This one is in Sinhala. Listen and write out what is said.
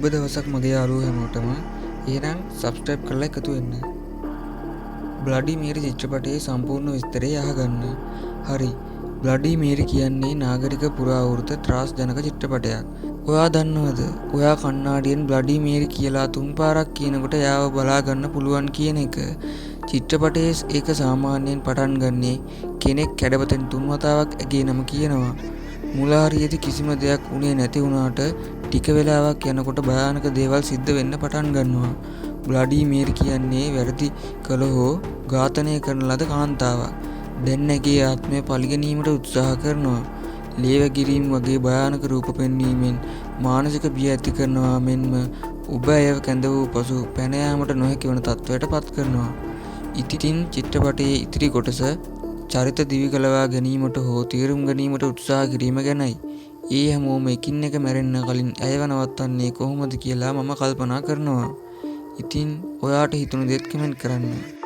සුබ දවසක් මගේ යාළුවෝ හැමෝටම. එහෙනම් සබ්ස්ක්‍රයිබ් කරලා එකතු වෙන්න. බ්ලඩි මේරි චිත්‍රපටයේ සම්පූර්ණ විස්තරය අහගන්න. හරි. බ්ලඩි මේරි කියන්නේ නාගරික පුරාවෘත ත්‍රාසජනක චිත්‍රපටයක්. ඔයා දන්නවද? ඔයා කණ්ණාඩියෙන් බ්ලඩි මේරි කියලා තුන් පාරක් කියනකොට එයාව බලා ගන්න පුළුවන් කියන එක. චිත්‍රපටයේ ඒක සාමාන්‍යයෙන් පටන් ගන්නේ කෙනෙක් කැඩපතෙන් තුන් වතාවක් ඇගේ නම කියනවා. මුල හරියේදී කිසිම දෙයක් වුණේ නැති වුණාට ටික වෙලාවක් යනකොට භයානක දේවල් සිද්ධ වෙන්න පටන් ගන්නවා. බ්ලඩි මේරි කියන්නේ වැරදි කළ හෝ ඝාතනය කරන ලද කාන්තාවක්. දැන් ඇගේ ආත්මය පළිගැනීමට උත්සාහ කරනවා. ලේ වැගිරීම් වගේ භයානක රූප පෙන්වීමෙන් මානසික බිය ඇති කරනවා මෙන්ම ඔබ ඇයව කැඳ වූ පසු පැන යාමට නොහැකි වන තත්ත්වයට පත් කරනවා. ඉතින් චිත්‍රපටයේ ඉතිරි කොටස චරිත දිවි ගලවා ගැනීමට හෝ තේරුම් ගැනීමට උත්සාහ කිරීම ගැනයි. ඒ හැමෝම එකින් එක මැරෙන්න කලින් ඇයව නවත්තන්නේ කොහොමද කියලා මම කල්පනා කරනවා. ඉතින් ඔයාට හිතුණු දේත් කමෙන්ට් කරන්න.